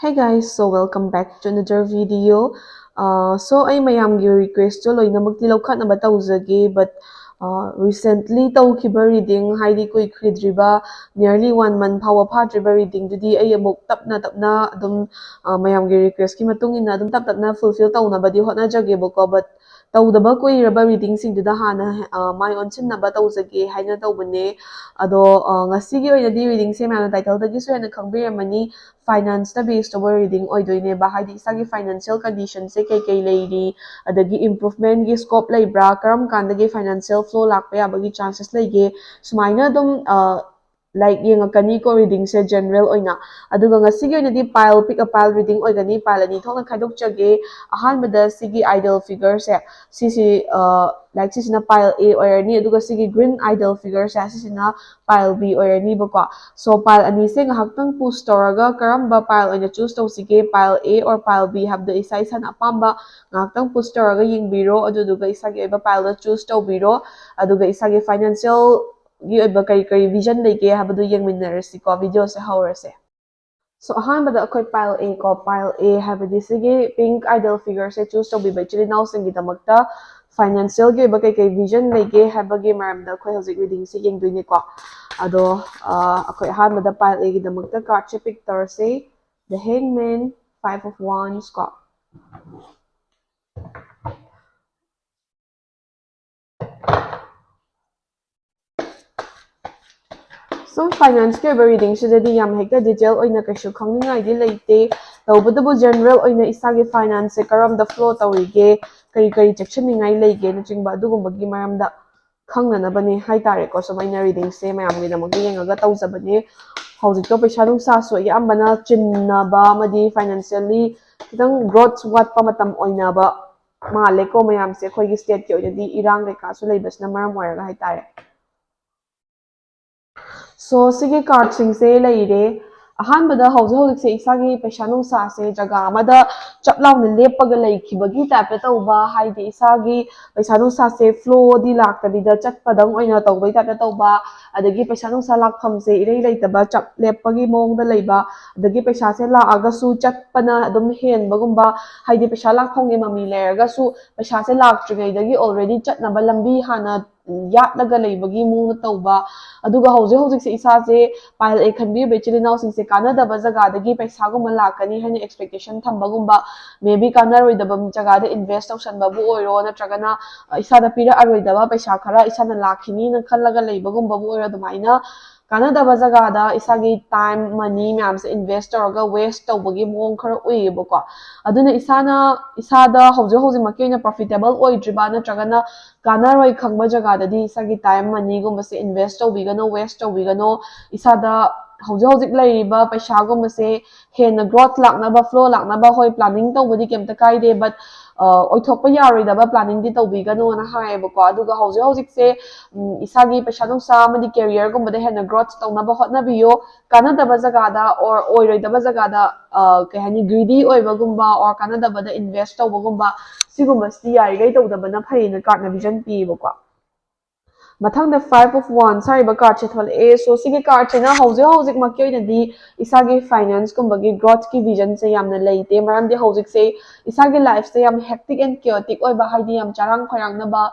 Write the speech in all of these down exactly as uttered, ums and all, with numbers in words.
Hey guys, so welcome back to another video. Uh, so ꯑꯩ ꯃꯌꯥꯝꯒꯤ request ꯇꯣ ꯂꯣꯏꯅꯃꯛꯇꯤ ꯂꯧꯈꯠꯅꯕ ꯇꯧꯖꯒꯦ, but uh, recently ꯇꯧꯈꯤꯕ reading, ꯍꯥꯏꯗꯤ ꯀꯨꯏꯈ꯭ꯔꯤꯗ꯭ꯔꯤꯕ, nearly one month ꯐꯥꯎꯕ ꯐꯥꯗ꯭ꯔꯤꯕ reading ꯗꯨꯗꯤ ꯑꯩ ꯑꯃꯨꯛ ꯇꯞꯅ ꯇꯞꯅ ꯑꯗꯨꯝ uh, ꯃꯌꯥꯝꯒꯤ request ꯀꯤ ꯃꯇꯨꯡ ꯏꯟꯅ ꯑꯗꯨꯝ ꯇꯞ ꯇꯞꯅ fulfill ꯇꯧꯅꯕꯗꯤ ꯍꯣꯠꯅꯖꯒꯦꯕꯀꯣ, but ꯇꯧꯗꯕ ꯀꯨꯏꯔꯕ reading ꯁꯤꯡꯗꯨꯗ ꯍꯥꯟꯅ ꯑ, ꯃꯥꯏ ꯑꯣꯟꯁꯤꯟꯅꯕ ꯇꯧꯖꯒꯦ ꯍꯥꯏꯅ ꯇꯧꯕꯅꯦ꯫ ꯑꯗꯣ ꯑ, ꯉꯁꯤꯒꯤ ꯑꯣꯏꯅꯗꯤ reading ꯁꯦ ꯃꯌꯥꯝꯅ title ꯗꯒꯤꯁꯨ ꯍꯦꯟꯅ ꯈꯪꯕꯤꯔꯝꯃꯅꯤ, finance ꯇ base ꯇꯧꯕ reading ꯑꯣꯏꯗꯣꯏꯅꯦꯕ꯫ ꯍꯥꯏꯗꯤ ꯏꯁꯥꯒꯤ financial condition ꯁꯦ ꯀꯩ ꯀꯩ ꯂꯩꯔꯤ, ꯑꯗꯒꯤ improvement ꯒꯤ scope ꯂꯩꯕ꯭ꯔꯥ, ꯀꯔꯝ ꯀꯥꯟꯗꯒꯤ financial flow ꯂꯥꯛꯄ ꯌꯥꯕꯒꯤ chances ꯂꯩꯒꯦ, ꯁꯨꯃꯥꯏꯅ ꯑꯗꯨꯝ ꯑ, like ꯌꯦꯡꯉꯛꯀꯅꯤꯀꯣ reading ꯁꯦ general ꯑꯣꯏꯅ꯫ ꯑꯗꯨꯒ ꯉꯁꯤꯒꯤ ꯑꯣꯏꯅꯗꯤ pile, pick a pile reading ꯑꯣꯏꯒꯅꯤ, pile ꯑꯅꯤ ꯊꯣꯛꯅ ꯈꯥꯏꯗꯣꯛꯆꯒꯦ꯫ ꯑꯍꯥꯟꯕꯗ ꯁꯤꯒꯤ ideal figure ꯁꯦ, ꯁꯤꯁꯤ ꯑ, like ꯁꯤꯁꯤꯅ pile A ꯑꯣꯏꯔꯅꯤ, ꯑꯗꯨꯒ ꯁꯤꯒꯤ green ideal figure ꯁꯦ ꯁꯤꯁꯤꯅ pile B ꯑꯣꯏꯔꯅꯤꯕꯀꯣ꯫ So pile ꯑꯅꯤꯁꯦ ꯉꯥꯏꯍꯥꯛꯇꯪ pause ꯇꯧꯔꯒ ꯀꯔꯝꯕ pile ꯑꯣꯏꯅ choose ꯇꯧꯁꯤꯒꯦ, pile A or pile B ꯍꯥꯏꯕꯗꯣ ꯏꯁꯥ ꯏꯁꯥꯅ ꯑꯄꯥꯝꯕ ꯉꯥꯏꯍꯥꯛꯇꯪ pause ꯇꯧꯔꯒ ꯌꯦꯡꯕꯤꯔꯣ, ꯑꯗꯨꯗꯨꯒ ꯏꯁꯥꯒꯤ ꯑꯣꯏꯕ pile ꯗꯣ choose ꯇꯧꯕꯤꯔꯣ꯫ ꯑꯗꯨꯒ ꯏꯁꯥꯒꯤ financial ꯒꯤ ꯑꯣꯏꯕ ꯀꯔꯤ ꯀꯔꯤ vision ꯂꯩꯒꯦ ꯍꯥꯏꯕꯗꯨ ꯌꯦꯡꯃꯤꯟꯅꯔꯁꯤꯀꯣ꯫ Video ꯁꯦ ꯍꯧꯔꯁꯦ꯫ So ꯑꯍꯥꯟꯕꯗ ꯑꯩꯈꯣꯏ pile A ꯀꯣ, pile A ꯍꯥꯏꯕꯗꯤ ꯁꯤꯒꯤ pink ideal figure ꯁꯦ choose ꯇꯧꯕꯤꯕ ꯏꯆꯤꯜ ꯏꯅꯥꯎꯁꯤꯡꯒꯤꯗꯃꯛꯇ financial ꯒꯤ ꯑꯣꯏꯕ ꯀꯩ ꯀꯩ vision ꯂꯩꯒꯦ ꯍꯥꯏꯕꯒꯤ ꯃꯔꯝꯗ ꯑꯩꯈꯣꯏ ꯍꯧꯖꯤꯛ reading ꯁꯦ ꯌꯦꯡꯗꯣꯏꯅꯦꯀꯣ꯫ ꯑꯗꯣ ꯑ, ꯑꯩꯈꯣꯏ ꯑꯍꯥꯟꯕꯗ pile A ꯒꯤꯗꯃꯛꯇ card say pick ꯇꯧꯔꯁꯦ, the Hangman, Five of Wands ꯀꯣ꯫ ꯁꯨꯝ finance ꯀꯤ ꯑꯣꯏꯕ reading ꯁꯤꯗꯗꯤ ꯌꯥꯝ ꯍꯦꯛꯇ detail ꯑꯣꯏꯅ ꯀꯩꯁꯨ ꯈꯪꯅꯤꯡꯉꯥꯏꯗꯤ ꯂꯩꯇꯦ꯫ ꯇꯧꯕꯇꯕꯨ general ꯑꯣꯏꯅ ꯏꯁꯥꯒꯤ finance ꯁꯦ ꯀꯔꯝꯗ flow ꯇꯧꯔꯤꯒꯦ, ꯀꯔꯤ ꯀꯔꯤ ꯆꯦꯛꯁꯤꯟꯅꯤꯡꯉꯥꯏ ꯂꯩꯒꯦꯅꯆꯤꯡꯕ ꯑꯗꯨꯒꯨꯝꯕꯒꯤ ꯃꯔꯝꯗ ꯈꯪꯅꯅꯕꯅꯦ ꯍꯥꯏꯇꯥꯔꯦꯀꯣ꯫ ꯁꯨꯝ ꯑꯩꯅ reading ꯁꯦ ꯃꯌꯥꯝꯒꯤꯗꯃꯛꯇ ꯌꯦꯡꯉꯒ ꯇꯧꯖꯕꯅꯦ꯫ ꯍꯧꯖꯤꯛꯇꯣ ꯄꯩꯁꯥ ꯅꯨꯡꯁꯥꯁꯨ ꯑꯌꯥꯝꯕꯅ ꯆꯤꯟꯅꯕ ꯑꯃꯗꯤ financially ꯈꯤꯇꯪ growth ꯋꯥꯠꯄ ꯃꯇꯝ ꯑꯣꯏꯅꯕ ꯃꯥꯜꯂꯦꯀꯣ ꯃꯌꯥꯝꯁꯦ, ꯑꯩꯈꯣꯏꯒꯤ state ꯀꯤ ꯑꯣꯏꯅꯗꯤ ꯏꯔꯥꯡ ꯀꯩꯀꯥꯁꯨ ꯂꯩꯕꯁꯤꯅ ꯃꯔꯝ ꯑꯣꯏꯔꯒ ꯍꯥꯏꯇꯥꯔꯦ꯫ So ꯁꯤꯒꯤ card ꯁꯤꯡꯁꯦ ꯂꯩꯔꯦ꯫ ꯑꯍꯥꯟꯕꯗ ꯍꯧꯖꯤꯛ ꯍꯧꯖꯤꯛꯁꯦ ꯏꯁꯥꯒꯤ ꯄꯩꯁꯥ ꯅꯨꯡꯁꯥꯁꯦ ꯖꯒꯥ ꯑꯃꯗ ꯆꯞ ꯂꯥꯎꯅ ꯂꯦꯞꯄꯒ ꯂꯩꯈꯤꯕꯒꯤ type ꯇ ꯇꯧꯕ, ꯍꯥꯏꯗꯤ ꯏꯁꯥꯒꯤ ꯄꯩꯁꯥ ꯅꯨꯡꯁꯥꯁꯦ flow ꯗꯤ ꯂꯥꯛꯇꯕꯤꯗ ꯆꯠꯄꯗꯪ ꯑꯣꯏꯅ ꯇꯧꯕꯒꯤ type ꯇ ꯇꯧꯕ, ꯑꯗꯒꯤ ꯄꯩꯁꯥ ꯅꯨꯡꯁꯥ ꯂꯥꯛꯐꯝꯁꯦ ꯏꯔꯩ ꯂꯩꯇꯕ, ꯆꯞ ꯂꯦꯞꯄꯒꯤ ꯃꯑꯣꯡꯗ ꯂꯩꯕ, ꯑꯗꯒꯤ ꯄꯩꯁꯥꯁꯦ ꯂꯥꯛꯑꯒꯁꯨ ꯆꯠꯄꯅ ꯑꯗꯨꯝ ꯍꯦꯟꯕꯒꯨꯝꯕ, ꯍꯥꯏꯗꯤ ꯄꯩꯁꯥ ꯂꯥꯛꯐꯝꯒꯤ ꯃꯃꯤ ꯂꯩꯔꯒꯁꯨ ꯄꯩꯁꯥꯁꯦ ꯂꯥꯛꯇ꯭ꯔꯤꯉꯩꯗꯒꯤ already ꯆꯠꯅꯕ ꯂꯝꯕꯤ ꯍꯥꯟꯅ ꯌꯥꯠꯂꯒ ꯂꯩꯕꯒꯤ ꯃꯑꯣꯡꯗ ꯇꯧꯕ꯫ ꯑꯗꯨꯒ ꯍꯧꯖꯤꯛ ꯍꯧꯖꯤꯛꯁꯦ ꯏꯁꯥꯁꯦ ꯄꯥꯏꯜ ꯑꯦ ꯈꯟꯕꯤꯔꯤꯕ ꯏꯆꯤꯜ ꯏꯅꯥꯎꯁꯤꯡꯁꯦ ꯀꯥꯟꯅꯗꯕ ꯖꯒꯥꯗꯒꯤ ꯄꯩꯁꯥꯒꯨꯝꯕ ꯂꯥꯛꯀꯅꯤ ꯍꯥꯏꯅ expectation ꯊꯝꯕꯒꯨꯝꯕ, maybe ꯀꯥꯟꯅꯔꯣꯏꯗꯕ ꯖꯒꯥꯗ invest ꯇꯧꯁꯟꯕꯕꯨ ꯑꯣꯏꯔꯣ, ꯅꯠꯇ꯭ꯔꯒꯅ ꯏꯁꯥꯗ ꯄꯤꯔꯛꯑꯔꯣꯏꯗꯕ ꯄꯩꯁꯥ ꯈꯔ ꯏꯁꯥꯅ ꯂꯥꯛꯈꯤꯅꯤꯅ ꯈꯜꯂꯒ ꯂꯩꯕꯒꯨꯝꯕꯕꯨ ꯑꯣꯏꯔꯣ, ꯑꯗꯨꯃꯥꯏꯅ ꯀꯥꯟꯅꯗꯕ ꯖꯒꯥꯗ ꯏꯁꯥꯒꯤ time, money ꯃꯌꯥꯝꯁꯦ invest ꯇꯧꯔꯒ waste ꯇꯧꯕꯒꯤ ꯃꯑꯣꯡ ꯈꯔ ꯎꯏꯌꯦꯕꯀꯣ꯫ ꯑꯗꯨꯅ ꯏꯁꯥꯅ, ꯏꯁꯥꯗ ꯍꯧꯖꯤꯛ ꯍꯧꯖꯤꯛꯃꯛꯀꯤ ꯑꯣꯏꯅ profitable ꯑꯣꯏꯗ꯭ꯔꯤꯕ ꯅꯠꯇ꯭ꯔꯒꯅ ꯀꯥꯟꯅꯔꯣꯏ ꯈꯪꯕ ꯖꯒꯥꯗꯗꯤ ꯏꯁꯥꯒꯤ time, money ꯒꯨꯝꯕꯁꯦ invest ꯇꯧꯕꯤꯒꯅꯣ, waste ꯇꯧꯕꯤꯒꯅꯣ꯫ ꯏꯁꯥꯗ ꯍꯧꯖꯤꯛ ꯍꯧꯖꯤꯛ ꯂꯩꯔꯤꯕ ꯄꯩꯁꯥꯒꯨꯝꯕꯁꯦ ꯍꯦꯟꯅ growth ꯂꯥꯛꯅꯕ, flow ꯂꯥꯛꯅꯕ, ꯍꯣꯏ, planning ꯇꯧꯕꯗꯤ ꯀꯩꯝꯇ ꯀꯥꯏꯗꯦ, but ꯑꯣꯏꯊꯣꯛꯄ ꯌꯥꯔꯣꯏꯗꯕ planning ꯗꯤ ꯇꯧꯕꯤꯒꯅꯣꯅ ꯍꯥꯏꯌꯦꯕꯀꯣ꯫ ꯑꯗꯨꯒ ꯍꯧꯖꯤꯛ ꯍꯧꯖꯤꯛꯁꯦ ꯎꯝ, ꯏꯁꯥꯒꯤ ꯄꯩꯁꯥ ꯅꯨꯡꯁꯥ ꯑꯃꯗꯤ career ꯒꯨꯝꯕꯗ ꯍꯦꯟꯅ growth ꯇꯧꯅꯕ ꯍꯣꯠꯅꯕꯤꯌꯨ꯫ ꯀꯥꯟꯅꯗꯕ ꯖꯒꯥꯗ or ꯑꯣꯏꯔꯣꯏꯗꯕ ꯖꯒꯥꯗ, ꯑ, ꯀꯩ ꯍꯥꯏꯅꯤ, greedy ꯑꯣꯏꯕꯒꯨꯝꯕ or ꯀꯥꯟꯅꯗꯕꯗ invest ꯇꯧꯕꯒꯨꯝꯕ, ꯁꯤꯒꯨꯝꯕꯁꯤꯗꯤ ꯌꯥꯔꯤꯈꯩ ꯇꯧꯗꯕꯅ ꯐꯩꯅ card ꯅ vision ꯄꯤꯌꯦꯕꯀꯣ꯫ ꯃꯊꯪꯗ Five of Wands ꯍꯥꯏꯔꯤꯕ card ꯁꯦ ꯊꯣꯛꯂꯛꯑꯦ꯫ So ꯁꯤꯒꯤ card ꯁꯤꯅ ꯍꯧꯖꯤꯛ ꯍꯧꯖꯤꯛꯃꯛꯀꯤ ꯑꯣꯏꯅꯗꯤ ꯏꯁꯥꯒꯤ finance ꯀꯨꯝꯕꯒꯤ growth ꯀꯤ vision ꯁꯦ ꯌꯥꯝꯅ ꯂꯩꯇꯦ, ꯃꯔꯝꯗꯤ ꯍꯧꯖꯤꯛꯁꯦ ꯏꯁꯥꯒꯤ life ꯁꯦ ꯌꯥꯝ hectic and chaotic ꯑꯣꯏꯕ, ꯍꯥꯏꯗꯤ ꯌꯥꯝ ꯆꯔꯥꯡ ꯈꯣꯏꯔꯥꯡꯅꯕ,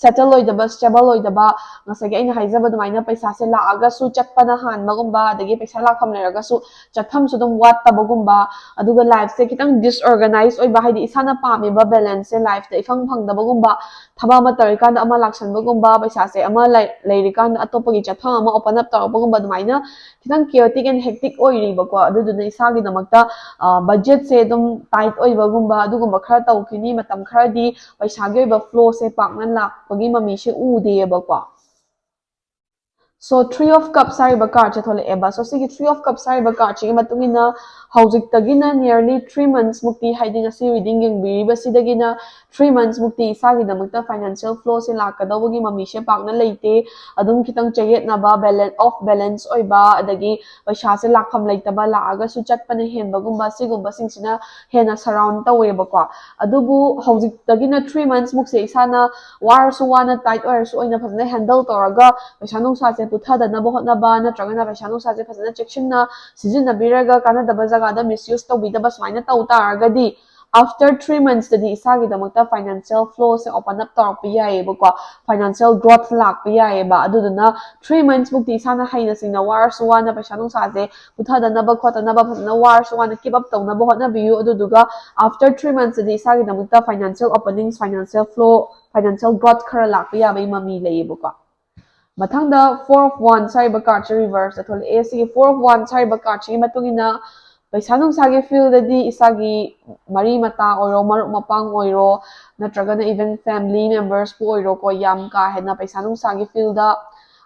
settle ꯑꯣꯏꯗꯕ, stable ꯑꯣꯏꯗꯕ, ꯉꯁꯥꯏꯒꯤ ꯑꯩꯅ ꯍꯥꯏꯖꯕ ꯑꯗꯨꯃꯥꯏꯅ ꯄꯩꯁꯥꯁꯦ ꯂꯥꯛꯑꯒꯁꯨ ꯆꯠꯄꯅ ꯍꯥꯟꯕꯒꯨꯝꯕ, ꯑꯗꯒꯤ ꯄꯩꯁꯥ ꯂꯥꯛꯐꯝ ꯂꯩꯔꯒꯁꯨ ꯆꯠꯐꯝꯁꯨ ꯑꯗꯨꯝ ꯋꯥꯠꯇꯕꯒꯨꯝꯕ, ꯑꯗꯨꯒ life ꯁꯦ ꯈꯤꯇꯪ disorganize ꯑꯣꯏꯕ, ꯍꯥꯏꯗꯤ ꯏꯁꯥꯅ ꯄꯥꯝꯃꯤꯕ balance ꯁꯦ life ꯇ ꯏꯐꯪ ꯐꯪꯗꯕꯒꯨꯝꯕ, ꯊꯕꯛ ꯑꯃ ꯇꯧꯔꯤꯀꯥꯟꯗ ꯑꯃ ꯂꯥꯛꯁꯟꯕꯒꯨꯝꯕ, ꯄꯩꯁꯥꯁꯦ ꯑꯃ ꯂꯩ-, ꯂꯩꯔꯤꯀꯥꯟꯗ ꯑꯇꯣꯞꯄꯒꯤ ꯆꯠꯐꯝ ꯑꯃ open up ꯇꯧꯔꯛꯄꯒꯨꯝꯕ, ꯑꯗꯨꯃꯥꯏꯅ ꯈꯤꯇꯪ chaotic and hectic ꯑꯣꯏꯔꯤꯕꯀꯣ꯫ ꯑꯗꯨꯗꯨꯅ ꯏꯁꯥꯒꯤꯗꯃꯛꯇ, ꯑ, budget ꯁꯦ ꯑꯗꯨꯝ tight ꯑꯣꯏꯕꯒꯨꯝꯕ ꯑꯗꯨꯒꯨꯝꯕ ꯈꯔ ꯇꯧꯈꯤꯅꯤ꯫ ꯃꯇꯝ ꯈꯔꯗꯤ ꯄꯩꯁꯥꯒꯤ ꯑꯣꯏꯕ flow ꯁꯦ ꯄꯥꯛꯅ ꯂꯥꯛꯄꯒꯤ ꯃꯃꯤꯁꯦ ꯎꯗꯦꯕꯀꯣ꯫ So Three of Cups ꯍꯥꯏꯔꯤꯕ card ꯁꯦ ꯊꯣꯛꯂꯛꯑꯦꯕ꯫ So ꯁꯤꯒꯤ Three of Cups ꯍꯥꯏꯔꯤꯕ card ꯁꯤꯒꯤ ꯃꯇꯨꯡ ꯏꯟꯅ ꯍꯧꯖꯤꯛꯇꯒꯤꯅ nearly three months ꯃꯨꯛꯇꯤ, ꯍꯥꯏꯗꯤ ꯉꯁꯤ reading ꯌꯦꯡꯕꯤꯔꯤꯕꯁꯤꯗꯒꯤꯅ three months ꯃꯨꯛꯇꯤ ꯏꯁꯥꯒꯤꯗꯃꯛꯇ financial flow ꯁꯦ ꯂꯥꯛꯀꯗꯧꯕꯒꯤ ꯃꯃꯤꯁꯦ ꯄꯥꯛꯅ ꯂꯩꯇꯦ꯫ ꯑꯗꯨꯝ ꯈꯤꯇꯪ ꯆꯌꯦꯠꯅꯕ, balance, off balance ꯑꯣꯏꯕ, ꯑꯗꯒꯤ ꯄꯩꯁꯥꯁꯦ ꯂꯥꯛꯐꯝ ꯂꯩꯇꯕ, ꯂꯥꯛꯑꯒꯁꯨ ꯆꯠꯄꯅ ꯍꯦꯟꯕꯒꯨꯝꯕ, ꯁꯤꯒꯨꯝꯕꯁꯤꯡꯁꯤꯅ ꯍꯦꯟꯅ surround ꯇꯧꯋꯦꯕꯀꯣ꯫ ꯑꯗꯨꯕꯨ ꯍꯧꯖꯤꯛꯇꯒꯤꯅ three months ꯃꯨꯛꯁꯦ ꯏꯁꯥꯅ ꯋꯥꯔꯁꯨ ꯋꯥꯅ, tight ꯑꯣꯏꯔꯁꯨ ꯑꯣꯏꯅ ꯐꯖꯅ handle ꯇꯧꯔꯒ ꯄꯩꯁꯥ ꯅꯨꯡꯁꯥꯁꯦ ꯄꯨꯊꯗꯅꯕ ꯍꯣꯠꯅꯕ, ꯅꯠꯇ꯭ꯔꯒꯅ ꯄꯩꯁꯥ ꯅꯨꯡꯁꯥꯁꯦ ꯐꯖꯅ ꯆꯦꯛꯁꯤꯟꯅ ꯁꯤꯖꯤꯟꯅꯕꯤꯔꯒ ꯀꯥꯟꯅꯗꯕ ꯖꯒꯥꯗ misuse ꯇꯧꯕꯤꯗꯕ ꯁꯨꯃꯥꯏꯅ ꯇꯧ ꯇꯥꯔꯒꯗꯤ, after three months ꯇꯗꯤ ꯏꯁꯥꯒꯤꯗꯃꯛꯇ financial flow ꯁꯦ open up ꯇꯧꯔꯛꯄ ꯌꯥꯏꯌꯦꯕꯀꯣ, financial growth ꯂꯥꯛꯄ ꯌꯥꯏꯌꯦꯕ꯫ ꯑꯗꯨꯗꯨꯅ three months ꯃꯨꯛꯇꯤ ꯏꯁꯥꯅ ꯍꯩꯅ ꯁꯤꯡꯅ ꯋꯥꯔꯁꯨ ꯋꯥꯅ ꯄꯩꯁꯥ ꯅꯨꯡꯁꯥꯁꯦ ꯄꯨꯊꯗꯅꯕ ꯈꯣꯠꯇꯅꯕ ꯐꯖꯅ ꯋꯥꯔꯁꯨ ꯋꯥꯅ keep up ꯇꯧꯅꯕ ꯍꯣꯠꯅꯕꯤꯌꯨ꯫ ꯑꯗꯨꯗꯨꯒ after three months ꯇꯗꯤ ꯏꯁꯥꯒꯤꯗꯃꯛꯇ financial openings, financial flow, financial growth ꯈꯔ ꯂꯥꯛꯄ ꯌꯥꯕꯒꯤ ꯃꯃꯤ ꯂꯩꯌꯦꯕꯀꯣ꯫ ꯃꯊꯪꯗ Four of Wands ꯍꯥꯏꯔꯤꯕ card ꯁꯦ reverse ꯇ ꯊꯣꯛꯂꯛꯑꯦ꯫ ꯁꯤꯒꯤ Four of Wands ꯍꯥꯏꯔꯤꯕ card ꯁꯤꯒꯤ ꯃꯇꯨꯡ ꯏꯟꯅ ꯄꯩꯁꯥ ꯅꯨꯡꯁꯥꯒꯤ field ꯗꯗꯤ ꯏꯁꯥꯒꯤ ꯃꯔꯤ ꯃꯇꯥ ꯑꯣꯏꯔꯣ, ꯃꯔꯨꯞ ꯃꯄꯥꯡ ꯑꯣꯏꯔꯣ, ꯅꯠꯇ꯭ꯔꯒꯅ even family members ꯄꯨ ꯑꯣꯏꯔꯣꯀꯣ, ꯌꯥꯝ ꯀꯥ ꯍꯦꯟꯅ ꯄꯩꯁꯥ ꯅꯨꯡꯁꯥꯒꯤ field ꯗ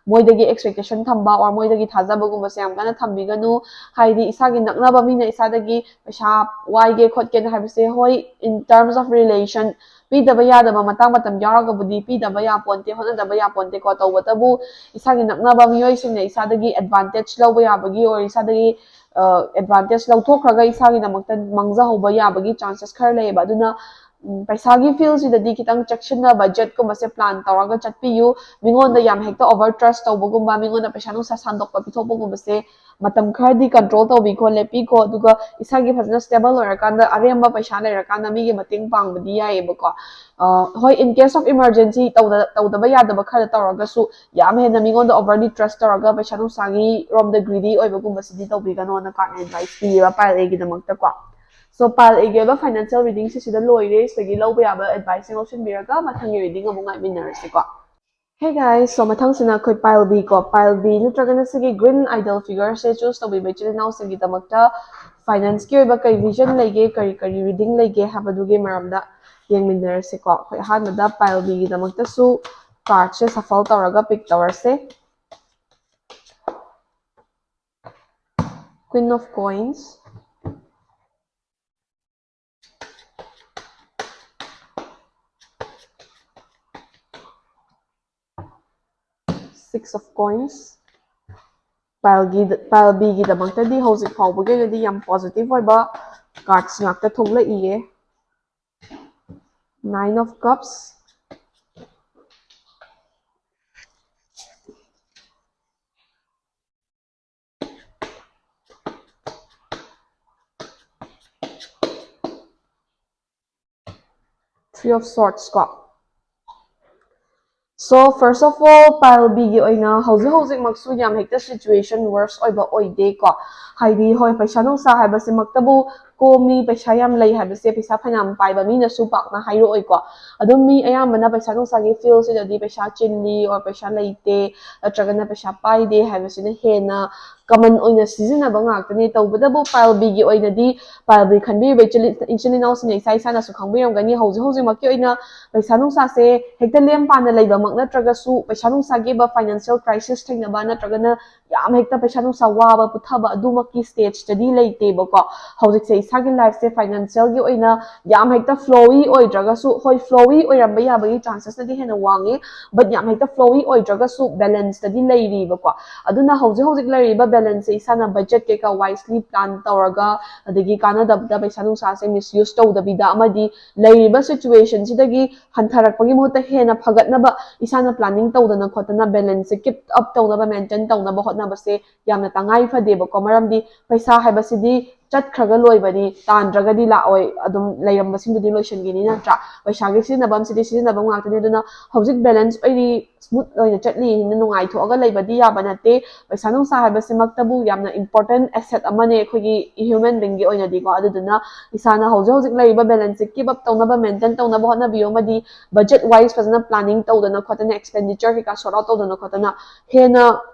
ꯃꯣꯏꯗꯒꯤ expectation ꯊꯝꯕ or ꯃꯣꯏꯗꯒꯤ ꯊꯥꯖꯕꯒꯨꯝꯕꯁꯦ ꯌꯥꯝ ꯀꯟꯅ ꯊꯝꯕꯤꯒꯅꯨ꯫ ꯍꯥꯏꯗꯤ ꯏꯁꯥꯒꯤ ꯅꯛꯅꯕ ꯃꯤꯅ ꯏꯁꯥꯗꯒꯤ ꯄꯩꯁꯥ ꯋꯥꯏꯒꯦ ꯈꯣꯠꯀꯦꯅ ꯍꯥꯏꯕꯁꯦ, ꯍꯣꯏ, in terms of relation, ꯄꯤꯗꯕ ꯌꯥꯗꯕ ꯃꯇꯥꯡ ꯃꯇꯝ ꯌꯥꯎꯔꯒꯕꯨꯗꯤ ꯄꯤꯗꯕ ꯌꯥꯄꯣꯟꯇꯦ, ꯍꯣꯠꯅꯗꯕ ꯌꯥꯄꯣꯟꯇꯦꯀꯣ꯫ ꯇꯧꯕꯇꯕꯨ ꯏꯁꯥꯒꯤ ꯅꯛꯅꯕ ꯃꯤꯑꯣꯏꯁꯤꯡꯅ ꯏꯁꯥꯗꯒꯤ advantage ꯂꯧꯕ ꯌꯥꯕꯒꯤ or ꯏꯁꯥꯗꯒꯤ, ꯑ, advantage ꯂꯧꯊꯣꯛꯈ꯭ꯔꯒ ꯏꯁꯥꯒꯤꯗꯃꯛꯇ ꯃꯥꯡꯖꯍꯧꯕ ꯌꯥꯕꯒꯤ chances ꯈꯔ ꯂꯩꯌꯦꯕ꯫ ꯑꯗꯨꯅ, ꯎꯝ, ꯄꯩꯁꯥꯒꯤ field ꯁꯤꯗꯗꯤ ꯈꯤꯇꯪ ꯆꯦꯛꯁꯤꯟꯅ budget ꯀꯨꯝꯕꯁꯦ plan ꯇꯧꯔꯒ ꯆꯠꯄꯤꯌꯨ꯫ ꯃꯤꯉꯣꯟꯗ ꯌꯥꯝ ꯍꯦꯛꯇ over trust ꯇꯧꯕꯒꯨꯝꯕ, ꯃꯤꯉꯣꯟꯗ ꯄꯩꯁꯥ ꯅꯨꯡꯁꯥ ꯁꯥꯟꯗꯣꯛꯄ ꯄꯤꯊꯣꯛꯄꯒꯨꯝꯕꯁꯦ ꯃꯇꯝ ꯈꯔꯗꯤ control ꯇꯧꯕꯤꯈꯣ, ꯂꯦꯞꯄꯤꯈꯣ꯫ ꯑꯗꯨꯒ ꯏꯁꯥꯒꯤ ꯐꯖꯅ stable ꯑꯣꯏꯔꯀꯥꯟꯗ, ꯑꯔꯦꯝꯕ ꯄꯩꯁꯥ ꯂꯩꯔꯀꯥꯟꯗ ꯃꯤꯒꯤ ꯃꯇꯦꯡ ꯄꯥꯡꯕꯗꯤ ꯌꯥꯏꯌꯦꯕꯀꯣ꯫ ꯑ, ꯍꯣꯏ, in case of emergency ꯇꯧꯗ-, ꯇꯧꯗꯕ ꯌꯥꯗꯕ ꯈꯔ ꯇꯧꯔꯒꯁꯨ, ꯌꯥꯝ ꯍꯦꯟꯅ ꯃꯤꯉꯣꯟꯗ overly trust ꯇꯧꯔꯒ ꯄꯩꯁꯥ ꯅꯨꯡꯁꯥꯒꯤ ꯔꯣꯝꯗ greedy ꯑꯣꯏꯕꯒꯨꯝꯕꯁꯤꯗꯤ ꯇꯧꯕꯤꯒꯅꯣꯅ card ꯅ advice ꯄꯤꯌꯦꯕ pile A ꯒꯤꯗꯃꯛꯇꯀꯣ꯫ So, pile A ꯒꯤ ꯑꯣꯏꯕ financial reading ꯁꯤꯁꯤꯗ ꯂꯣꯏꯔꯦ꯫ ꯁꯤꯗꯒꯤ ꯂꯧꯕ ꯌꯥꯕ advice ꯁꯤꯡ ꯂꯧꯁꯤꯟꯕꯤꯔꯒ ꯃꯊꯪꯒꯤ reading ꯑꯃꯨꯛ ꯉꯥꯏꯃꯤꯟꯅꯔꯁꯤꯀꯣ꯫ Hey guys, so ꯃꯊꯪꯁꯤꯅ ꯑꯩꯈꯣꯏ pile B ꯀꯣ, pile B ꯅꯠꯇ꯭ꯔꯒꯅ ꯁꯤꯒꯤ green idol figure ꯁꯦ choose ꯇꯧꯕꯤꯕ ꯏꯆꯤꯜ ꯏꯅꯥꯎꯁꯤꯡꯒꯤꯗꯃꯛꯇ finance ꯀꯤ ꯑꯣꯏꯕ ꯀꯩ vision ꯂꯩꯒꯦ, ꯀꯔꯤ ꯀꯔꯤ reading ꯂꯩꯒꯦ ꯍꯥꯏꯕꯗꯨꯒꯤ ꯃꯔꯝꯗ ꯌꯦꯡꯃꯤꯟꯅꯔꯁꯤꯀꯣ꯫ ꯑꯩꯈꯣꯏ ꯑꯍꯥꯟꯕꯗ pile B ꯒꯤꯗꯃꯛꯇꯁꯨ card ꯁꯦ shuffle ꯇꯧꯔꯒ pick ꯇꯧꯔꯁꯦ꯫ Queen of Coins, Six of Coins. Pile ꯒꯤ, Pile B ꯒꯤꯗꯃꯛꯇꯗꯤ ꯍꯧꯖꯤꯛ ꯐꯥꯎꯕꯒꯤ ꯑꯣꯏꯅꯗꯤ ꯌꯥꯝ positive ꯑꯣꯏꯕ cards ꯉꯥꯛꯇ ꯊꯣꯛꯂꯛꯏꯌꯦ. Nine of Cups. Three of Swords ꯀꯣ. So, first of all, Pile B ꯒꯤ ꯑꯣꯏꯅ ꯍꯧꯖꯤꯛ ꯍꯧꯖꯤꯛꯃꯛꯁꯨ ꯌꯥꯝ ꯍꯦꯛꯇ situation worse ꯑꯣꯏꯕ ꯑꯣꯏꯗꯦꯀꯣ. ꯍꯥꯏꯗꯤ, ꯍꯣꯏ, ꯄꯩꯁꯥ ꯅꯨꯡꯁꯥ ꯍꯥꯏꯕꯁꯤꯃꯛꯇꯕꯨ ꯀꯣꯝꯃꯤ, ꯄꯩꯁꯥ ꯌꯥꯝ ꯂꯩ ꯍꯥꯏꯕꯁꯦ ꯄꯩꯁꯥ ꯐꯅꯌꯥꯝ ꯄꯥꯏꯕ ꯃꯤꯅꯁꯨ ꯄꯥꯛꯅ ꯍꯥꯏꯔꯛꯑꯣꯏꯀꯣ. ꯑꯗꯨꯝ ꯃꯤ ꯑꯌꯥꯝꯕꯅ ꯄꯩꯁꯥ ꯅꯨꯡꯁꯥꯒꯤ field ꯁꯤꯗꯗꯤ ꯄꯩꯁꯥ ꯆꯤꯜꯂꯤ or ꯄꯩꯁꯥ ꯂꯩꯇꯦ ꯅꯠꯇ꯭ꯔꯒꯅ ꯄꯩꯁꯥ ꯄꯥꯏꯗꯦ ꯍꯥꯏꯕꯁꯤꯅ ꯍꯦꯟꯅ common ꯑꯣꯏꯅ ꯁꯤꯖꯤꯟꯅꯕ ꯉꯥꯛꯇꯅꯤ. ꯇꯧꯕꯇꯕꯨ Pile B ꯒꯤ ꯑꯣꯏꯅꯗꯤ, Pile B ꯈꯟꯕꯤꯔꯤꯕ ꯏꯆꯤꯜ, ꯏꯆꯤꯜ ꯏꯅꯥꯎꯁꯤꯡꯅ ꯏꯁꯥ ꯏꯁꯥꯅꯁꯨ ꯈꯪꯕꯤꯔꯝꯒꯅꯤ, ꯍꯧꯖꯤꯛ ꯍꯧꯖꯤꯛꯃꯛꯀꯤ ꯑꯣꯏꯅ ꯄꯩꯁꯥ ꯅꯨꯡꯁꯥꯁꯦ ꯍꯦꯛꯇ ꯂꯦꯝ ꯄꯥꯅ ꯂꯩꯕꯃꯛ ꯅꯠꯇ꯭ꯔꯒꯁꯨ, ꯄꯩꯁꯥ ꯅꯨꯡꯁꯥꯒꯤ ꯑꯣꯏꯕ financial crisis ꯊꯦꯡꯅꯕ ꯅꯠꯇ꯭ꯔꯒꯅ ꯌꯥꯝ ꯍꯦꯛꯇ ꯄꯩꯁꯥ ꯅꯨꯡꯁꯥ ꯋꯥꯕ ꯄꯨꯊꯕ ꯑꯗꯨꯃꯛꯀꯤ stage ꯇꯗꯤ ꯂꯩꯇꯦꯕꯀꯣ. ꯍꯧꯖꯤꯛꯁꯦ ꯏꯁꯥꯒꯤ life ꯁꯦ financial ꯒꯤ ꯑꯣꯏꯅ ꯌꯥꯝ ꯍꯦꯛꯇ flowy ꯑꯣꯏꯗ꯭ꯔꯒꯁꯨ, ꯍꯣꯏ, flowy ꯑꯣꯏꯔꯝꯕ ꯌꯥꯕꯒꯤ chances ꯅꯗꯤ ꯍꯦꯟꯅ ꯋꯥꯡꯉꯤ, but ꯌꯥꯝ ꯍꯦꯛꯇ flowy ꯑꯣꯏꯗ꯭ꯔꯒꯁꯨ balance ꯇꯗꯤ ꯂꯩꯔꯤꯕꯀꯣ. ꯑꯗꯨꯅ ꯍꯧꯖꯤꯛ ꯍꯧꯖꯤꯛ ꯂꯩꯔꯤꯕ balance ꯁꯦ ꯏꯁꯥꯅ budget ꯀꯩꯀꯥ wisely plan ꯇꯧꯔꯒ, ꯑꯗꯒꯤ ꯀꯥꯟꯅꯗꯕꯗ ꯄꯩꯁꯥ ꯅꯨꯡꯁꯥꯁꯦ misuse ꯇꯧꯗꯕꯤꯗ ꯑꯃꯗꯤ ꯂꯩꯔꯤꯕ situation ꯁꯤꯗꯒꯤ ꯍꯟꯊꯔꯛꯄꯒꯤ ꯃꯍꯨꯠꯇ ꯍꯦꯟꯅ ꯐꯒꯠꯅꯕ ꯏꯁꯥꯅ planning ꯇꯧꯗꯅ ꯈꯣꯠꯇꯅ balance ꯁꯦ keep up ꯇꯧꯅꯕ, maintain ꯇꯧꯅꯕ ꯍꯣꯠꯅꯕꯁꯦ ꯌꯥꯝꯅ ꯇꯉꯥꯏ ꯐꯗꯦꯕꯀꯣ. ꯃꯔꯝꯗꯤ ꯄꯩꯁꯥ ꯍꯥꯏꯕꯁꯤꯗꯤ ꯆꯠꯈ꯭ꯔꯒ ꯂꯣꯏꯕꯅꯤ, ꯇꯥꯟꯗ꯭ꯔꯒꯗꯤ ꯂꯥꯛꯑꯣꯏ, ꯑꯗꯨꯝ ꯂꯩꯔꯝꯕꯁꯤꯡꯗꯨꯗꯤ ꯂꯣꯏꯁꯤꯟꯈꯤꯅꯤ ꯅꯠꯇ꯭ꯔꯥ? ꯄꯩꯁꯥꯒꯤ ꯁꯤꯖꯤꯟꯅꯐꯝꯁꯤꯗꯤ ꯁꯤꯖꯤꯟꯅꯐꯝ ꯉꯥꯛꯇꯅꯤ. ꯑꯗꯨꯅ ꯍꯧꯖꯤꯛ balance ꯑꯣꯏꯔꯤ, smooth ꯑꯣꯏꯅ ꯆꯠꯂꯤ ꯍꯥꯏꯅ ꯅꯨꯡꯉꯥꯏꯊꯣꯛꯑꯒ ꯂꯩꯕꯗꯤ ꯌꯥꯕ ꯅꯠꯇꯦ. ꯄꯩꯁꯥ ꯅꯨꯡꯁꯥ ꯍꯥꯏꯕꯁꯤꯃꯛꯇꯕꯨ ꯌꯥꯝꯅ important asset ꯑꯃꯅꯦ ꯑꯩꯈꯣꯏꯒꯤ human being ꯒꯤ ꯑꯣꯏꯅꯗꯤꯀꯣ. ꯑꯗꯨꯗꯨꯅ ꯏꯁꯥꯅ ꯍꯧꯖꯤꯛ ꯍꯧꯖꯤꯛ ꯂꯩꯔꯤꯕ balance ꯁꯦ keep up ꯇꯧꯅꯕ, maintain ꯇꯧꯅꯕ ꯍꯣꯠꯅꯕꯤꯌꯨ ꯑꯃꯗꯤ budget wise ꯐꯖꯅ planning ꯇꯧꯗꯅ ꯈꯣꯠꯇꯅ, expenditure ꯀꯩꯀꯥ sort out ꯇꯧꯗꯅ ꯈꯣꯠꯇꯅ ꯍꯦꯟꯅ,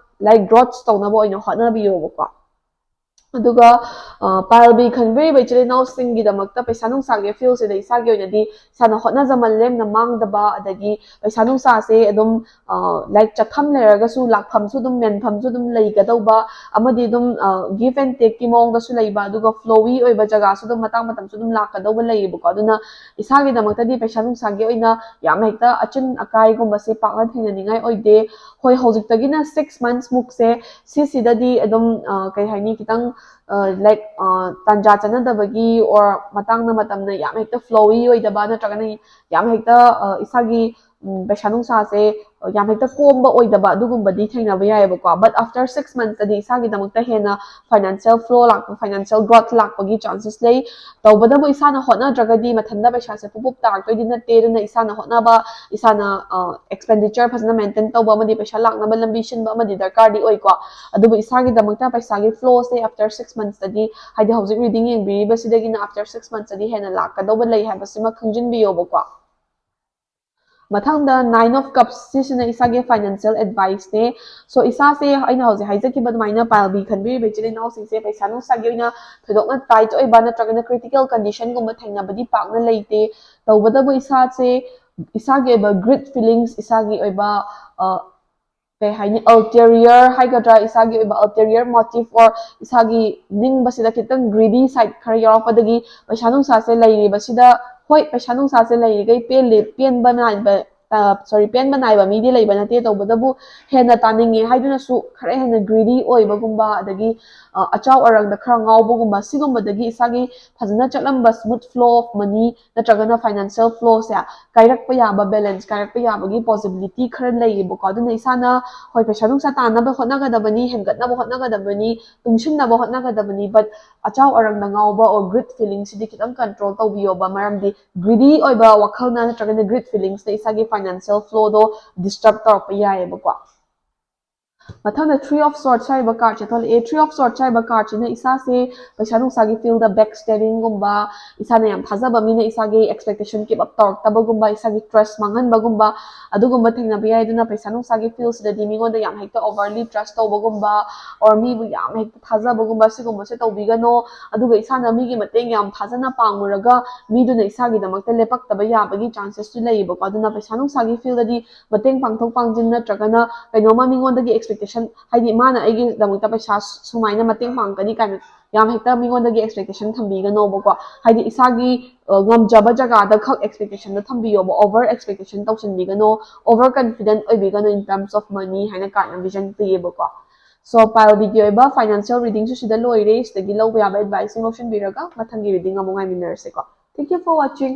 like, growth ꯇꯧꯅꯕ ꯑꯣꯏꯅ ꯍꯣꯠꯅꯕꯤꯌꯣꯕꯀꯣ. ꯑꯗꯨꯒ ꯄꯥꯏꯜ ꯕꯤ ꯈꯟꯕꯤꯔꯤꯕ ꯏꯆꯤꯜ ꯏꯅꯥꯎꯁꯤꯡꯒꯤꯗꯃꯛꯇ ꯄꯩꯁꯥ ꯅꯨꯡꯁꯥꯒꯤ ꯐꯤꯜꯁꯤꯗ ꯏꯁꯥꯒꯤ ꯑꯣꯏꯅꯗꯤ ꯏꯁꯥꯅ ꯍꯣꯠꯅꯖꯃꯟ ꯂꯦꯝꯅ ꯃꯥꯡꯗꯕ, ꯑꯗꯒꯤ ꯄꯩꯁꯥ ꯅꯨꯡꯁꯥꯁꯦ ꯑꯗꯨꯝ ꯂꯥꯏꯛ ꯆꯠꯐꯝ ꯂꯩꯔꯒꯁꯨ ꯂꯥꯛꯐꯝꯁꯨ ꯑꯗꯨꯝ, ꯃꯦꯟꯐꯝꯁꯨ ꯑꯗꯨꯝ ꯂꯩꯒꯗꯧꯕ, ꯑꯃꯗꯤ ꯑꯗꯨꯝ ꯒꯤꯐ ꯑꯦꯟ ꯇꯦꯛꯀꯤ ꯃꯑꯣꯡꯗꯁꯨ ꯂꯩꯕ, ꯑꯗꯨꯒ ꯐ꯭ꯂꯣꯋꯤ ꯑꯣꯏꯕ ꯖꯒꯥꯁꯨ ꯑꯗꯨꯝ ꯃꯇꯥꯡ ꯃꯇꯝꯁꯨ ꯑꯗꯨꯝ ꯂꯥꯛꯀꯗꯧꯕ ꯂꯩꯌꯦꯕꯀꯣ꯫ ꯑꯗꯨꯅ ꯏꯁꯥꯒꯤꯗꯃꯛꯇꯗꯤ ꯄꯩꯁꯥ ꯅꯨꯡꯁꯥꯒꯤ ꯑꯣꯏꯅ ꯌꯥꯝ ꯍꯦꯛꯇ ꯑꯆꯤꯟ ꯑꯀꯥꯏꯒꯨꯝꯕꯁꯦ ꯄꯥꯛꯅ ꯊꯦꯡꯅꯅꯤꯡꯉꯥꯏ ꯑꯣꯏꯗꯦ꯫ ꯍꯣꯏ, ꯍꯧꯖꯤꯛꯇꯒꯤꯅ ꯁꯤꯛꯁ ꯃꯟꯁ ꯃꯨꯛꯁꯦ ꯁꯤꯁꯤꯗꯗꯤ ꯑꯗꯨꯝ ꯀꯩ ꯍꯥꯏꯅꯤ, ꯈꯤꯇꯪ ꯂꯥꯏꯛ ꯇꯥꯟꯖꯥ ꯆꯥꯟꯅꯗꯕꯒꯤ ꯑꯣꯔ ꯃꯇꯥꯡꯅ ꯃꯇꯝꯅ ꯌꯥꯝ ꯍꯦꯛꯇ ꯐ꯭ꯂꯣꯋꯤ ꯑꯣꯏꯗꯕ ꯅꯠꯇ꯭ꯔꯒꯅ ꯌꯥꯝ ꯍꯦꯛꯇ ꯏꯁꯥꯒꯤ ꯄꯩꯁꯥ ꯅꯨꯡꯁꯥꯁꯦ ꯌꯥꯝ ꯍꯦꯛꯇ ꯀꯣꯝꯕ ꯑꯣꯏꯗꯕ ꯑꯗꯨꯒꯨꯝꯕꯗꯤ ꯊꯦꯡꯅꯕ ꯌꯥꯏꯑꯕꯀꯣ꯫ But after six monthsꯇꯗꯤ ꯏꯁꯥꯒꯤꯗꯃꯛꯇ ꯍꯦꯟꯅ ꯐꯥꯏꯅꯥꯟꯁꯤꯌꯦꯜ ꯐ꯭ꯂꯣ ꯂꯥꯛꯄ, ꯐꯥꯏꯅꯥꯟꯁꯤꯌꯦꯜ ꯒ꯭ꯔꯣꯠ ꯂꯥꯛꯄꯒꯤ ꯆꯥꯟꯁꯦꯁ ꯂꯩ꯫ ꯇꯧꯕꯇꯕꯨ ꯏꯁꯥꯅ ꯍꯣꯠꯅꯗ꯭ꯔꯒꯗꯤ ꯃꯊꯟꯇ ꯄꯩꯁꯥꯁꯦ ꯄꯨꯞ ꯄꯨꯞ ꯇꯥꯔꯛꯇꯣꯏꯗꯤ ꯅꯠꯇꯦ꯫ ꯑꯗꯨꯅ ꯏꯁꯥꯅ ꯍꯣꯠꯅꯕ, ꯏꯁꯥꯅ ꯑꯦꯛꯁꯄꯦꯟꯗꯤꯆꯔ ꯐꯖꯅ ꯃꯦꯟꯇꯦꯟ ꯇꯧꯕ ꯑꯃꯗꯤ ꯄꯩꯁꯥ ꯂꯥꯛꯅꯕ ꯂꯝꯕꯤ ꯁꯤꯟꯕ ꯑꯃꯗꯤ ꯗꯔꯀꯥꯔꯗꯤ ꯑꯣꯏꯀꯣ꯫ ꯑꯗꯨꯕꯨ ꯏꯁꯥꯒꯤꯗꯃꯛꯇ ꯄꯩꯁꯥꯒꯤ ꯐ꯭ꯂꯣꯁꯦ after six monthsꯇꯗꯤ, ꯍꯥꯏꯗꯤ ꯍꯧꯖꯤꯛ ꯔꯤꯗꯤꯡ ꯌꯦꯡꯕꯤꯔꯤꯕꯁꯤꯗꯒꯤꯅ after six monthsꯇꯗꯤ ꯍꯦꯟꯅ ꯂꯥꯛꯀꯗꯧꯕ ꯂꯩ ꯍꯥꯏꯕꯁꯤꯃ ꯈꯪꯖꯤꯟꯕꯤꯌꯣꯕꯀꯣ꯫ ꯃꯊꯪꯗ Nine of Cups, ꯁꯤꯁꯤꯅ ꯏꯁꯥꯒꯤ ꯐꯥꯏꯅꯥꯟꯁꯤꯌꯦꯜ ꯑꯦꯗꯚꯥꯏꯁꯅꯦ꯫ ꯁꯣ ꯏꯁꯥꯁꯦ ꯑꯩꯅ ꯍꯧꯖꯤꯛ ꯍꯥꯏꯖꯈꯤꯕ ꯑꯗꯨꯃꯥꯏꯅ ꯄꯥꯏꯜ ꯕꯤ ꯈꯟꯕꯤꯔꯤꯕ ꯏꯆꯤꯜ ꯏꯅꯥꯎꯁꯤꯡꯁꯦ ꯄꯩꯁꯥ ꯅꯨꯡꯁꯥꯒꯤ ꯑꯣꯏꯅ ꯊꯣꯏꯗꯣꯛꯅ ꯇꯥꯏꯠ ꯑꯣꯏꯕ ꯅꯠꯇ꯭ꯔꯒꯅ ꯀ꯭ꯔꯤꯇꯤꯀꯦꯜ ꯀꯟꯗꯤꯁꯟꯒꯨꯝꯕ ꯊꯦꯡꯅꯕꯗꯤ ꯄꯥꯛꯅ ꯂꯩꯇꯦ꯫ ꯇꯧꯕꯇꯕꯨ ꯏꯁꯥꯁꯦ, ꯏꯁꯥꯒꯤ ꯑꯣꯏꯕ ꯒ꯭ꯔꯤꯠ ꯐꯤꯂꯤꯡꯁ, ꯏꯁꯥꯒꯤ ꯑꯣꯏꯕ ꯀꯩ ꯍꯥꯏꯅꯤ, ꯑꯜꯇꯦꯔꯤꯌꯔ ꯍꯥꯏꯒꯗ꯭ꯔꯥ, ꯏꯁꯥꯒꯤ ꯑꯣꯏꯕ ꯑꯜꯇꯦꯔꯤꯌꯔ ꯃꯣꯇꯤꯞ ꯑꯣꯔ ꯏꯁꯥꯒꯤ ꯅꯤꯡꯕꯁꯤꯗ ꯈꯤꯇꯪ ꯒ꯭ꯔꯤꯗꯤ ꯁꯥꯏꯠ ꯈꯔ ꯌꯥꯎꯔꯛꯄꯗꯒꯤ ꯄꯩꯁꯥ ꯅꯨꯡꯁꯥꯁꯦ ꯂꯩꯔꯤꯕꯁꯤꯗ, ꯍꯣꯏ, ꯄꯩꯁꯥ ꯅꯨꯡꯁꯥꯁꯦ ꯂꯩꯔꯤꯈꯩ ꯄꯦꯟꯗꯦ, ꯄꯦꯟꯕ ꯅꯥꯏꯕ, ꯁꯣꯔꯤ, ꯄꯦꯟꯕ ꯅꯥꯏꯕ ꯃꯤꯗꯤ ꯂꯩꯕ ꯅꯠꯇꯦ꯫ ꯇꯧꯕꯇꯕꯨ ꯍꯦꯟꯅ ꯇꯥꯅꯤꯡꯉꯦ ꯍꯥꯏꯗꯨꯅꯁꯨ ꯈꯔ ꯍꯦꯟꯅ ꯒ꯭ꯔꯤꯗꯤ ꯑꯣꯏꯕꯒꯨꯝꯕ, ꯑꯗꯒꯤ ꯑꯆꯥꯎ ꯑꯔꯪꯗ ꯈꯔ ꯉꯥꯎꯕꯒꯨꯝꯕ, ꯁꯤꯒꯨꯝꯕꯗꯒꯤ ꯏꯁꯥꯒꯤ ꯐꯖꯅ ꯆꯠꯂꯝꯕ smooth flow of money ꯅꯠꯇ꯭ꯔꯒꯅ ꯐꯥꯏꯅꯥꯟꯁꯤꯌꯦꯜ ꯐ꯭ꯂꯣꯁꯦ ꯀꯥꯏꯔꯛꯄ ꯌꯥꯕ, ꯕꯦꯂꯦꯟꯁ ꯀꯥꯏꯔꯛꯄ ꯌꯥꯕꯒꯤ ꯄꯣꯁꯤꯕꯤꯂꯤꯇꯤ ꯈꯔ ꯂꯩꯌꯦꯕꯀꯣ꯫ ꯑꯗꯨꯅ ꯏꯁꯥꯅ, ꯍꯣꯏ, ꯄꯩꯁꯥ ꯅꯨꯡꯁꯥ ꯇꯥꯟꯅꯕ ꯍꯣꯠꯅꯒꯗꯕꯅꯤ, ꯍꯦꯟꯒꯠꯅꯕ ꯍꯣꯠꯅꯒꯗꯕꯅꯤ, ꯇꯨꯡꯁꯤꯟꯅꯕ ꯍꯣꯠꯅꯒꯗꯕꯅꯤ, but ꯑꯆꯥꯎ ꯑꯔꯪꯗ ꯉꯥꯎꯕ ꯑꯣꯔ ꯒ꯭ꯔꯤꯠ ꯐꯤꯂꯤꯡꯁꯤꯗꯤ ꯈꯤꯇꯪ ꯀꯟꯇ꯭ꯔꯣꯜ ꯇꯧꯕꯤꯌꯣꯕ꯫ ꯃꯔꯝꯗꯤ ꯒ꯭ꯔꯤꯗꯤ ꯑꯣꯏꯕ ꯋꯥꯈꯜꯅ ꯅꯠꯇ꯭ꯔꯒꯅ ꯒ꯭ꯔꯤꯠ ꯐꯤꯂꯤꯡꯁꯅ ꯏꯁꯥꯒꯤ ꯐꯥꯏꯅꯥꯟꯁꯤꯌꯦꯜ ꯐ꯭ꯂꯣꯗꯣ ꯗꯤꯁꯇꯔꯕ ꯇꯧꯔꯛꯄ ꯌꯥꯏꯌꯦꯕꯀꯣ꯫ ꯃꯊꯪꯗ Three of Swords ꯍꯥꯏꯔꯤꯕ card ꯁꯦ ꯊꯣꯛꯂꯛꯑꯦ꯫ Three of Swords ꯍꯥꯏꯔꯤꯕ card ꯁꯤꯅ ꯏꯁꯥꯁꯦ ꯄꯩꯁꯥ ꯅꯨꯡꯁꯥꯒꯤ field ꯗ backstabbing ꯒꯨꯝꯕ, ꯏꯁꯥꯅ ꯌꯥꯝ ꯊꯥꯖꯕ ꯃꯤꯅ ꯏꯁꯥꯒꯤ expectation keep up ꯇꯧꯔꯛꯇꯕꯒꯨꯝꯕ, ꯏꯁꯥꯒꯤ trust ꯃꯥꯡꯍꯟꯕꯒꯨꯝꯕ, ꯑꯗꯨꯒꯨꯝꯕ ꯊꯦꯡꯅꯕ ꯌꯥꯏ꯫ ꯑꯗꯨꯅ ꯄꯩꯁꯥ ꯅꯨꯡꯁꯥꯒꯤ field ꯁꯤꯗꯗꯤ ꯃꯤꯉꯣꯟꯗ ꯌꯥꯝ ꯍꯦꯛꯇ overly trust ꯇꯧꯕꯒꯨꯝꯕ, or ꯃꯤꯕꯨ ꯌꯥꯝ ꯍꯦꯛꯇ ꯊꯥꯖꯕꯒꯨꯝꯕ, ꯁꯤꯒꯨꯝꯕꯁꯦ ꯇꯧꯕꯤꯒꯅꯣ꯫ ꯑꯗꯨꯒ ꯏꯁꯥꯅ ꯃꯤꯒꯤ ꯃꯇꯦꯡ ꯌꯥꯝ ꯊꯥꯖꯅ ꯄꯥꯡꯉꯨꯔꯒ ꯃꯤꯗꯨꯅ ꯏꯁꯥꯒꯤꯗꯃꯛꯇ ꯂꯦꯞꯄꯛꯇꯕ ꯌꯥꯕꯒꯤ chances ꯁꯨ ꯂꯩꯌꯦꯕꯀꯣ꯫ ꯑꯗꯨꯅ ꯄꯩꯁꯥ ꯅꯨꯡꯁꯥꯒꯤ field ꯗꯗꯤ ꯃꯇꯦꯡ ꯄꯥꯡꯊꯣꯛ ꯄꯥꯡꯁꯤꯟ ꯅꯠꯇ꯭ꯔꯒꯅ ꯀꯩꯅꯣꯝꯃ ꯃꯤꯉꯣꯟꯗꯒꯤ expectation, ꯍꯥꯏꯗꯤ ꯃꯥꯅ ꯑꯩꯒꯤꯗꯃꯛꯇ ꯄꯩꯁꯥ ꯁꯨꯃꯥꯏꯅ ꯃꯇꯦꯡ ꯄꯥꯡꯒꯅꯤ ꯀꯥꯏꯅ ꯌꯥꯝ ꯍꯦꯛꯇ ꯃꯤꯉꯣꯟꯗꯒꯤ expectation ꯊꯝꯕꯤꯒꯅꯣꯕꯀꯣ꯫ ꯍꯥꯏꯗꯤ ꯏꯁꯥꯒꯤ, ꯑ, ꯉꯝꯖꯕ ꯖꯒꯥꯗ ꯈꯛ expectation ꯗꯣ ꯊꯝꯕꯤꯌꯣꯕ, over expectation ꯇꯧꯁꯤꯟꯕꯤꯒꯅꯣ, over confident ꯑꯣꯏꯕꯤꯒꯅꯣ in terms of money ꯍꯥꯏꯅ card ꯅ vision ꯄꯤꯌꯦꯕꯀꯣ꯫ So, pile B ꯒꯤ ꯑꯣꯏꯕ financial reading ꯁꯨ ꯁꯤꯗ ꯂꯣꯏꯔꯦ꯫ ꯁꯤꯗꯒꯤ ꯂꯧꯕ ꯌꯥꯕ advice ꯁꯤꯡ ꯂꯧꯁꯤꯟꯕꯤꯔꯒ ꯃꯊꯪꯒꯤ reading ꯑꯃꯨꯛ ꯉꯥꯏꯃꯤꯟꯅꯔꯁꯦꯀꯣ꯫ Thank you for watching.